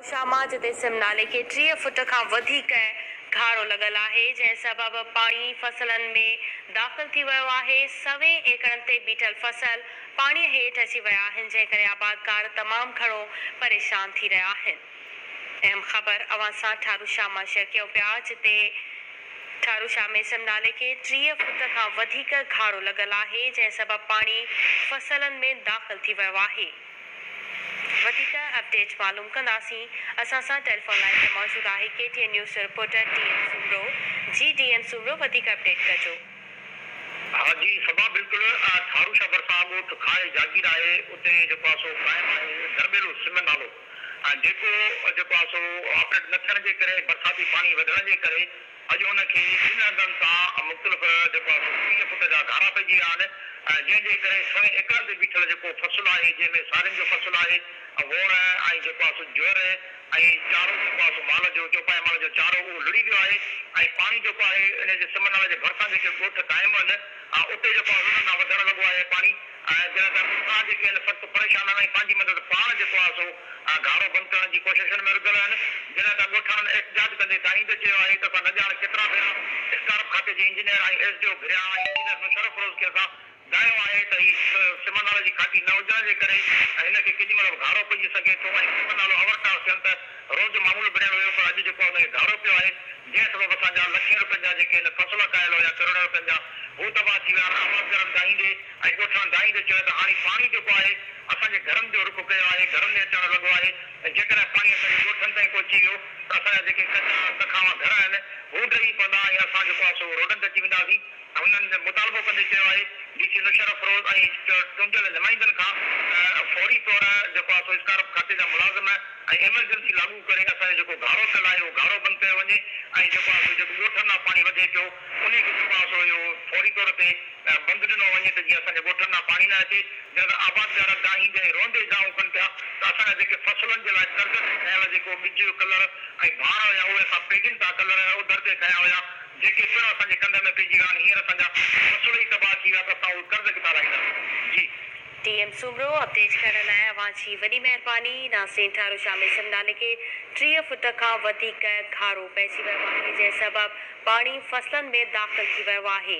شاهه مان جتي سم نالي کي 30 فٽ کان وڌيڪ گهارو لڳل آهي، جنهن سبب پاڻي فصلن ۾ داخل ٿي ويو آهي، سوين ايڪڙن تي بيٺل فصل پاڻي هيٺ اچي ويا آهن، جنهن ڪري آبادگار تمام گهڻو پريشان ٿي رهيا آهن. اهم خبر اوهان سان ٺارو شاهه مان شيئر ڪيون پيا، جتي ٺارو شاهه ۾ سم نالي کي 30 فٽ کان وڌيڪ گهارو لڳل آهي، جنهن سبب پاڻي فصلن ۾ داخل ٿي ويو آهي. وڌيڪ اپڊيٽ معلوم ڪنداسين. اسان سان ٽيليفون لائين تي موجود آهي ڪي ٽي اين نيوز جو رپورٽر ڊي ايم سومرو. جي ڊي ايم سومرو وڌيڪ اپڊيٽ ڪجو. ها جي صبا بلڪل ٺارو شاھ ڀرسان ڳوٺ کائي جاگير آهي اتي جيڪو آهي سو قائم آهي درٻيلو سم نالو ۽ جيڪو جيڪو آهي سو آپريٽ نه ٿيڻ جي ڪري برساتي پاڻي وڌڻ جي ڪري اڄ ان کي ٻن هنڌن تان مختلف جيڪو آهي سو 30 فوٽ جا گهارا پئجي ويا آهن ۽ جنهن جي ڪري سوين ايڪڙن تي بيٺل جيڪو فصل آهي جنهن ۾ سارين جو فصل آهي ووڻ ۽ جيڪو آهي سو جوئر ۽ چارو جيڪو آهي سو مال جو چوپائي مال جو چارو اهو لڙهي ويو آهي ۽ پاڻي جيڪو آهي ان جي سم نالي جي ڀرسان جيڪي ڳوٺ قائم آهن اتي جيڪو آهي انهن ڏانهن وڌڻ لڳو آهي پاڻي ۽ جڏهن ته ڳوٺاڻا جيڪي آهن سخت پريشان آهن ۽ پنهنجي مدد پاڻ جيڪو آهي سو گهارو بند ڪرڻ جي ڪوششن ۾ رڌل آهن. جڏهن ته ڳوٺاڻن احتجاج ڪندي دانهيندي چيو آهي ته اسان نه ڄاڻ ڪيترا ڀيرا اسڪارپ کاتي جي انجنيئر ۽ ايس ڊي او ڀريا ۽ انجنيئر نوشهروفيروز کي اسان دانهيو آهي ته هي سم نالي جي کاٽي نه هجڻ جي ڪري هن کي ڪيڏي مهل به گهارو پئجي سگهي ٿو ۽ سم نالو اوور ٽار ٿيڻ ته روز جو معمول بڻيل هيو پر اڄ جيڪو آهي ان کي گهارو پيو آهي جنهن سبب اسان جا لکين روپين جا جيڪي هن فصل اڪايل هيا ڪروڙين روپين جا هو تباهه ٿي ويا آهن. آبادگارن دانهيندي ۽ ڳوٺاڻن دانهيندي چيو ته هاڻي پاڻي جيڪو آهي اسان جي گهرن جو رخ ڪيو آهي گهرن ۾ اچڻ لڳو آهي ۽ جيڪڏهن پاڻي اسان جي ڳوٺن تائين پهچي ويو ته اسان جا جيڪي ڪچا ڪکاوان گهر آهن هو ڊهي پوندا ۽ اسان جيڪو آهي سو روڊن تي اچي وينداسين. هنن مطالبو ڪندي چيو آهي ڊي سي نوشهروفيروز ۽ چونڊيل نمائندن کان ته فوري طور جيڪو آهي سو اسڪارپ کاتي جا ملازم ۽ ايمرجنسي لاڳو ڪري اسان جو جيڪو گهارو پيل آهي اهو گهارو بند ڪيو وڃي ۽ جيڪو آهي سو جيڪو ڳوٺن ڏانهن پاڻي وڌي پيو انهي کي جيڪو آهي سو اهو فوري طور تي بند ڏنو وڃي ته جيئن اسان جي ڳوٺن ڏانهن پاڻي نه اچي. جڏهن ته آبادگار دانهيندي ۽ روئندي دانهون ڪن پيا ته اسان جا جيڪي فصلن جي لاء قرض تي کنيل جيڪو ٻج، ڪلر ۽ ڀاڻ هيا اهي اسان پيڊين تان ڪلر ۽ اوڌر تي کنيا هيا جيڪي پڻ اسان جي ڪنڌ ۾ پئجي ويا آهن هينئر اسان جا فصل ئي تباهه ٿي ويا ته اسان اهي قرض ڪٿان لاهينداسين. جي. ڊي ايم سومرو اپڊيٽ ڪرڻ لاء اوهان جي وڏي مهرباني. ناظرين ٺارو شاهه ۾ سم نالي کي 30 فٽ کان وڌيڪ گهارو پئجي ويو آهي جنهن سبب پاڻي فصلن ۾ داخل ٿي ويو آهي.